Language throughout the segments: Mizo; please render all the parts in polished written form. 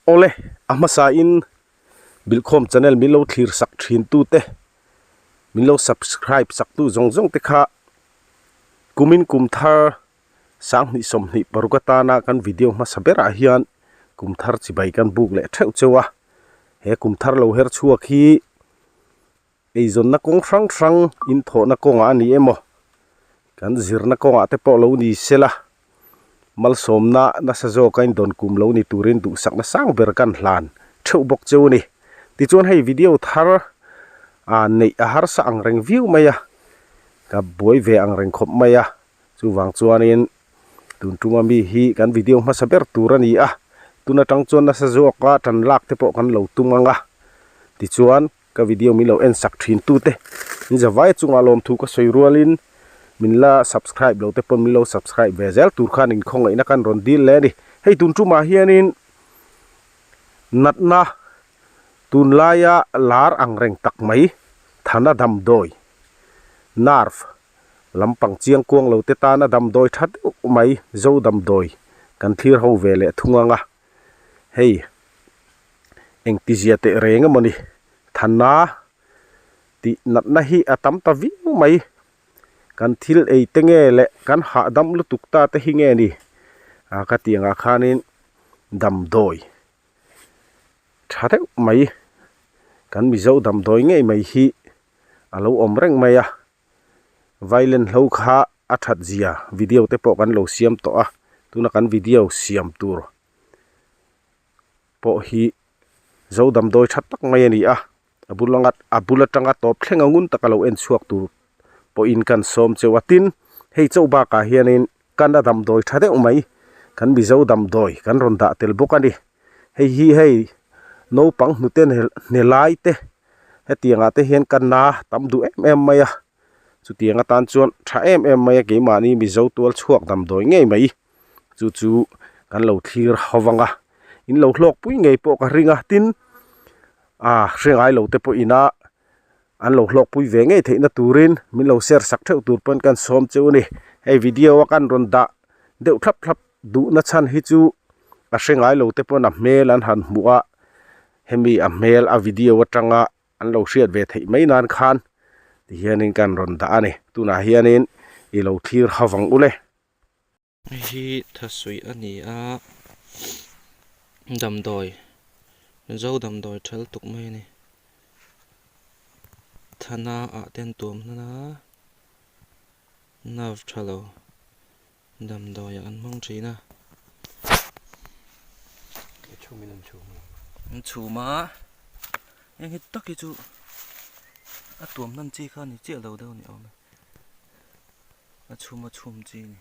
Awle, a hmasain Bilkhawm channel min lo thlir sak thin tute, min lo subscribe sak tu zawng zawng te kha kumin kum thar 2026 atana kan video hmasa berah hian kum thar chibai kan buk leh theuh cheu a. He kum thar lo her chhuak hi eizawnna kawng hrang hrang inthawhna kawngah a ni emaw kan zirna kawngah te pawh lo ni se la malsawmna nasa zawka indawn kum lo ni turin duhsakna sang ber kan hlan theuh bawk cheu a ni. Tichuan hei video thar ah neih a harsa ang reng viau mai a, ka buai ve ang reng khawp mai a, chuvang chuanin tun tuma mi hi kan video hmasa ber tur a ni a, tun atang chuan nasa zawka tan lak te pawh kan lo tum ang a, tichuan. Ka video min lo en sak thin tu te in zavai chungah lawmthu ka sawi rualin min la subscribe lo te pawn min lo subscribe ve zel tur khan in khawngaihna kan rawn dil leh a ni. Hei tun tumah hianin natna tunlaia lar ang reng tak mai thana damdawi nerve lampang chiang kuang lo te tana damdawi tha deuh mai zo damdawi kan thlir ho ve leh thung ang a hei. Engtizia teh reng emaw ni? Thana tih natna hi a tam ta viau mai. Kan thil ei te nge leh kan hahdam lutuk ta te hi nge ni? A ka tih angah khanin damdawi tha deuh mai kan Mizo damdawi ngei mai hi a lo awm reng mai a. Violin hlo kha a that zia video te pawh kan lo siam tawh a, tuna kan video siam tur pawh hi zo damdawi tha tak mai a ni a, a bul anga a bul atanga tawp thleng a ngun taka lo en chhuak tur pawhin kan sawm cheu a tin hei chauh bakah hianin kan a damdawi tha deuh mai kan mizo damdawi kan rawn dah tel bawk a ni hei hi hei naupang hnute hne lai te hetiang ah te hian ka na tam duh em em mai a chutiang atan chuan tha em em mai a keimahni mizo tual chhuak damdawi ngei mai. Chu chu kan lo thlir ho vang a, in lo hlawk pui ngei pawh ka ring a, tin ah hre ngai lo te pawh ina an lo hlawk pui ve ngei theihna turin min lo share sak theuh tur pawn kan sawm cheu a ni. Hei video a kan rawn dah deuh thlap thlap duhna chhan hi chu a hre ngai lo te pawn a hmel an han hmuh a, hemi a hmel a video atanga an lo hriat ve theih mai nan khan tihianin kan rawn dah a ni. Tunah hianin i lo thlir ho vang u le. Hei hi thasuih a ni a damdawi zo damdawi thal tuk mai a ni thana ah te an tuam hman a nerve tha lo damdawi ah an hmang thin a an chhum a heng hi tak hi chu a tuam hnan chi kha a ni chiah lo deuh a ni awm e. A chhum a chhum chi a ni.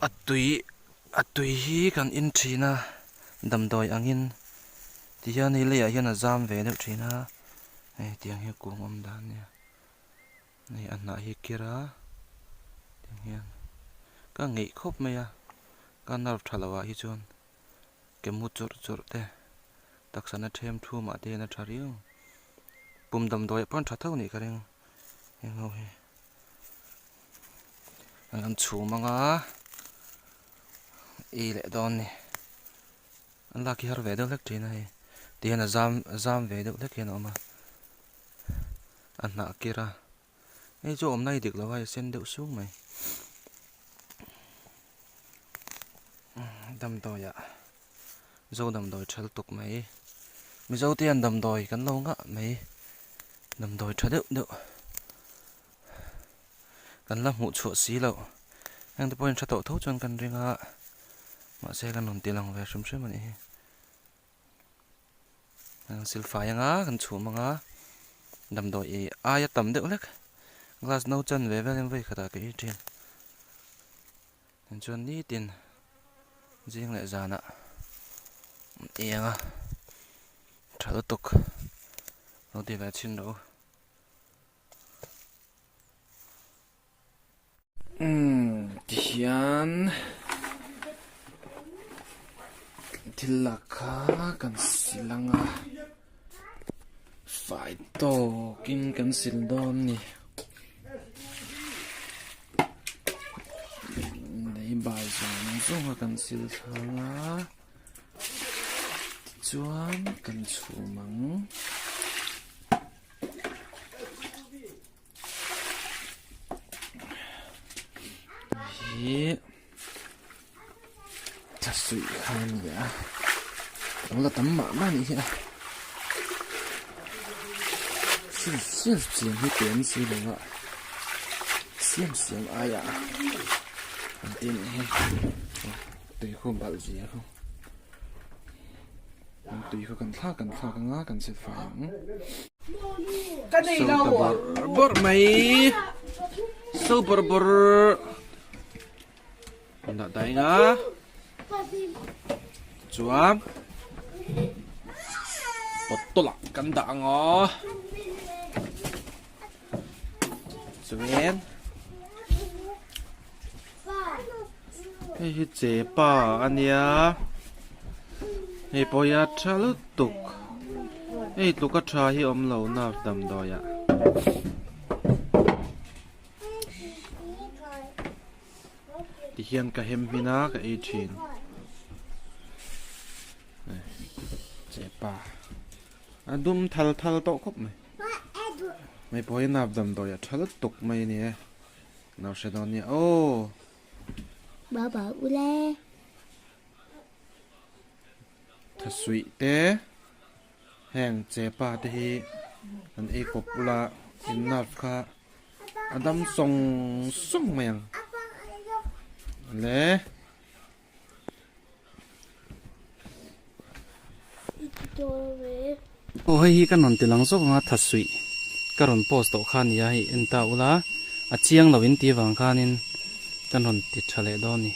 A tui a tui hi kan in thin a damdawi angin ti hian hei leiah hian a zam ve deuh thin a hei tiang hi a kung awm dan a nia hei a hnah hi a kir a tiang hian ka ngeih khawp mai a ka nerve tha loh ah hi chuan ke mu chawrh chawrh te taksa na them thum ah te hian a tha riau. Pum damdawi ah pawh an tha tho nih ka ring heng ho hi an han chhum anga ei leh dawn ni an lak hi har ve deuh hlek thin a hei ti hian a zam a zam ve deuh hlek hian a awm a a hnah kir a hei chu awmna hi dik lo a hei a sen deuh sung mai damdawi ah. Zo damdawi tha lutuk mai. Mizo te hian damdawi kan lo ngah mai. Damdawi tha deuh deuh kan la hmuh chhuah si loh. Heng te pawhin tha tawh tho chuan kan ring a, mahse kan rawn ti lang ve hrim hrim a nih hi. Kan silfai anga kan chhum anga damdawi ei aia tam deuh hlek glass no chan ve velin vawi khatah ka ei thin. Chuan nitin zing leh zanah an eng a tha lutuk lo ti ve chhin rawh u. Umm tihian thil lak kha kan sil ang a fai tawkin kan sil dawn a ni. Lei bai zawng. zawng a kan sil thlang a tichuan kan chhum ang. Hi thasuih kha a ni a lo la tam mah mah a nih hi a siam siam siam hi pe an si lo a siam siam aiah an ti a nih hi tui khu balh zia khu. Kan tui kha kan thlak kan thlak anga kan set fai ang. So ta bawrh bawrh mai. So bawrh bawrh. Kan dah ta eng a. Chuan bottle ah kan dah ang aw. Chuan hei hi chepa a nia hei pawh hi a tha lutuk hei tluka tha hi awm lo nerve damdawi ah. Tihian ka hem hmin a ka ei thin chepa. A dum thal thal tawh khawp mai. Hei pawh hi nap damdawi a tha lutuk mai a ni e. Lo hre dawn nia aw. Baba ule. Thasuih te heng chepa te hi an ei kawp ula in nerve kha a dam sawng sawng mai ang. Le. Aw hei hi ka rawn ti lang zawk ang a thasuih ka rawn post tawh kha a ni a hei en ta ula a chiang lo in tih vang khanin ka rawn ti tha leh dawn a ni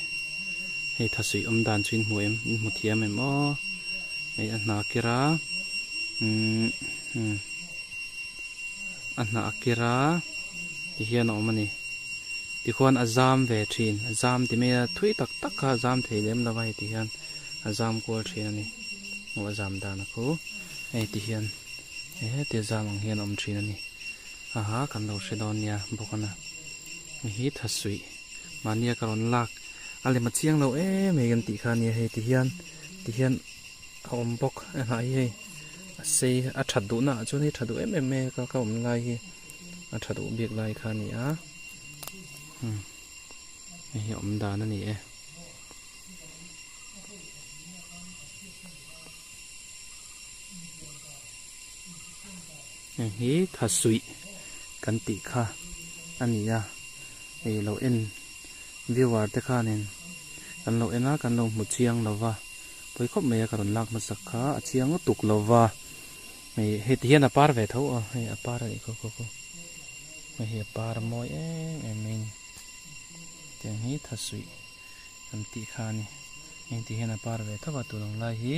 hei thasuih awm dan chu in hmu em in hmu thiam em aw hei a hna kir a umm a hnah kir a tihian a awm a ni. Tikhuan a zam ve thin, a zam ti mai a, thui tak tak kha a zam thei lem lo va hei ti hian a zam kual thin a ni, hmuh a zam dan a khu hei ti hian hetia zam ang hian a awm thin a ni, aha kan lo hre dawn nia bawk a na hei hi thasuih mahnia ka rawn lak a lem a chiang lo em em kan tih kha a nia hei ti hian ti hian a awm bawk a hnah hi hei a sei a that duhna ah chuan hei tha duh em em mai a ka awm lai hi. A tha duh bik lai kha a ni a umm hei hi awm dan a ni e. Heng hi thasuih kan tih kha a ni a hei lo en viewer te khanin kan lo en a kan lo hmu chiang lo va pawi khawp mai a ka rawn lak hmasak kha a chiang lutuk lo va. Hei hei ti hian a par ve tho aw hei a par a nih khaw khaw khaw hei hi a par a mawi em em mai a ni tiang hi thasuih kan tih kha a ni heng ti hian a par ve tho a tun ang lai hi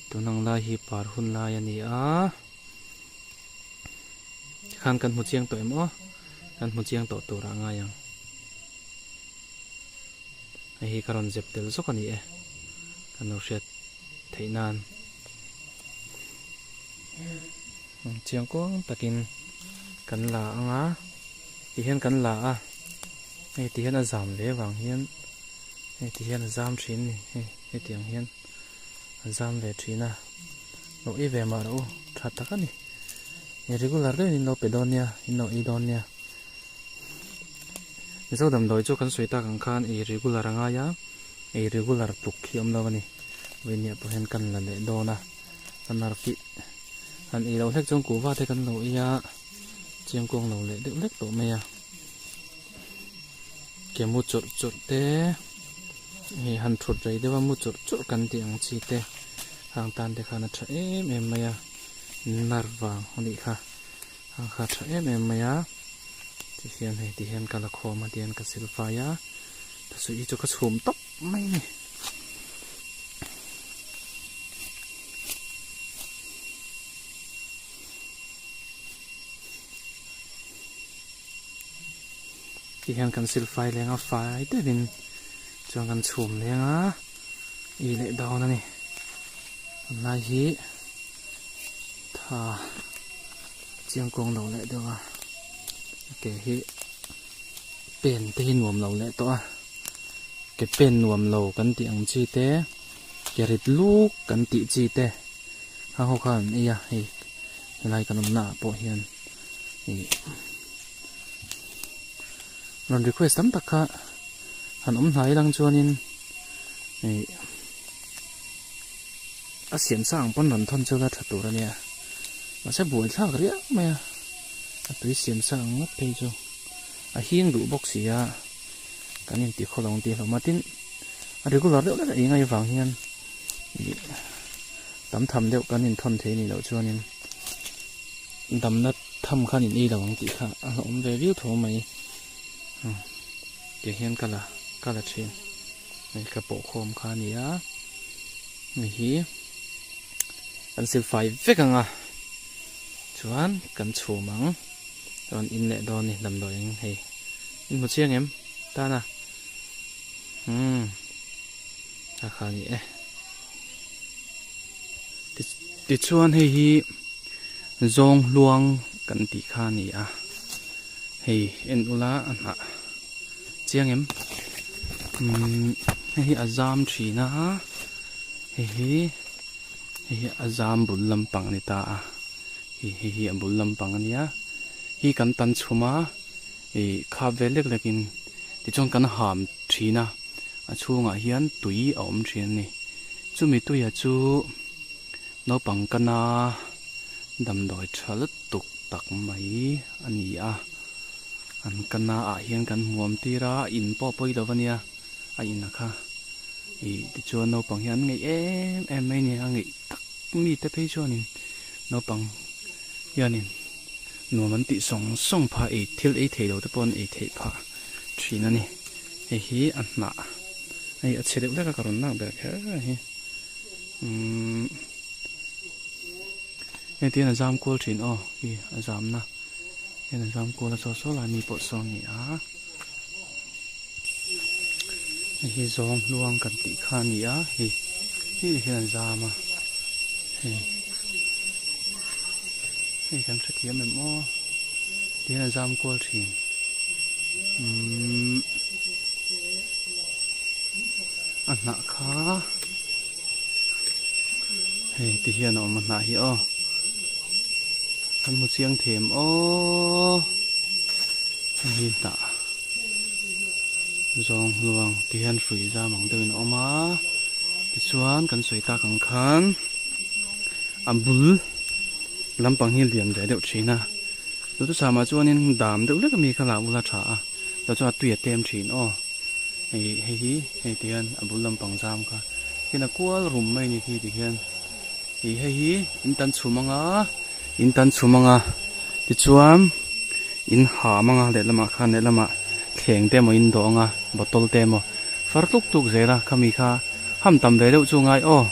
tun ang lai hi par hun lai a ni a tikhan kan hmu chiang tawh em aw kan hmu chiang tawh tur ah a ngai ang hei hi ka rawn zep tel zawk a ni e kan lo hriat. theih nan chiang kuang takin kan la ang a ti hian kan la a hei ti hian a zam ve vang hian hei ti hian a zam thin a ni hei hetiang hian a zam ve thin a lo ei ve mah rawh u tha tak a ni regular deuhin in lo pe dawn nia in lo ei dawn nia Mizo damdawi chu kan sawi tak ang khan ei regular a ngai a. Ei regular tluk hi awm lo a ni. Vawinia pawh hian kan la leh dawn a, kan arki han ei loh hlek chuan kuhva te kan lo ei a, chiangkuang lo leh deuh hlek tawh mai a. Ke mu churh churh te, hei han thut rei deuh a mu churh churh kan tih ang chi te hang tan te khan a tha em em mai a, nar vang a nih kha, hang kha a tha em em mai a, tihian hei tihian ka la khawm a tihian ka silfai a. Thasuih hi chu ka chhum tawp mai a ni. Ti hian kan silfai leng a fai deuhin chuan kan chhum leng a i leh dawn a ni. Tunlai hi tha chiangkuang lo leh deuh a ke hi. Pen te hi nuam lo leh tawh a. Ke pen nuam lo kan tih ang chi te, ke rit luk kan tih chi te kha ho khan an ei a hei helai kan awmna ah pawh hian ih rawn request tam tak kha han awm hnai lang chuanin ih a siam sa ang pawn rawn thawn chu la tha tur a nia mahse buaithlak riau mai a a tui siam sa ang ngawt phei chu. A hing duh bawk si a, kan inti khaw lo ang tih hlawm a, tin a regular deuh deuh ei ngai vang hian ih tam tham deuh kan inthawn thei anih loh chuanin damna tham khan in ei lo ang tih kha a hlauhawm ve viau tho mai tiang hian ka la ka la thin hei ka pawh khawm kha a ni a hei hi kan silfai vek ang a chuan kan chhum ang. Chuan in leh dawn ni damdawi eng hei in hmu chiang em tana umm a kha ni e tichuan hei hi zawng hluang kan tih kha a ni a hei en ula a hnah chiang em umm hei hi a zam thin a hei hi hei hi a zam bul lampang a ni ta a. Hei hei hi a bul lampang a nia hi kan tan chhum a ih khap vel lek lek in tichuan kan ham thin a a chhungah hian tui a awm thin a ni chumi tuia chu naupang kana damdawi tha lutuk tak mai a ni a an kana ah hian kan hmuam tir a in pawh a pawi lo a nia a in a kha ih tichuan naupang hian an ngeih em em mai a ni a ngeih tak. Mite phei chuanin naupang hianin nuam an tih sawng sawng phah ei thil ei thei lo te pawh an ei theih phah thin a ni. Hei hi a hnah hei a chhe deuh hlek a ka rawn lak ber kher hi umm hei tihian a zam kual thin aw khi a zamna hian a zam kual a saw saw lai mi pawh saw a ni a hei hi zawng hluang kan tih kha a ni a hei hei hian a zam a hei hei kan hrethiam em aw tihian a zam kual thin umm a hnah kha hei ti hian a awm a hnah hi aw kan hmu chiang them aw hei hi hnah zawng hluang ti hian hrui zam ang deuhin a awm a tichuan kan sawi tak ang khan a bul lampang hi lian ve deuh thin a duhthusam ah chuanin dam deuh hlek ami kha lah bula tha a tah chuan a tui a tem thin aw. Hei hei hi hei ti hian a bul lampang zam kha hian a kual rum mai a ni khi ti hian ih hei hi in tan chhum anga in tan chhum anga tichuan in ham anga lehlamah khan lehlamah thleng te emaw in dawh anga bottle te emaw far tluk tluk zel a khami kha ham tam ve deuh chu ngai aw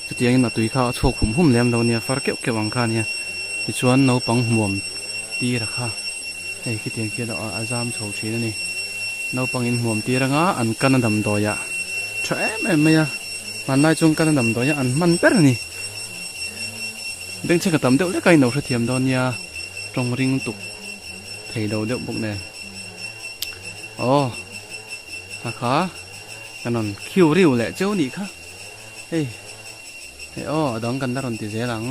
chutiangin a tui kha a chhuak hum hum lem lo ania far keuh keuh ang kha ania tichuan naupang hmuam tir a kha. Hei khitiang khian a zam chho thin a ni. Naupang in hmuam tir anga an kan a damdawi ah tha em em mai a, hmanlai chuan kan a damdawi ah an hman ber a ni. Bengchheng a tam deuh lek a in lo hrethiam dawn nia, tawng ring tuk thei lo deuh bawk nen. Aw a kha kan rawn khiu riu leh cheu nih kha, hei hei aw a dang kan la rawn ti zel ang.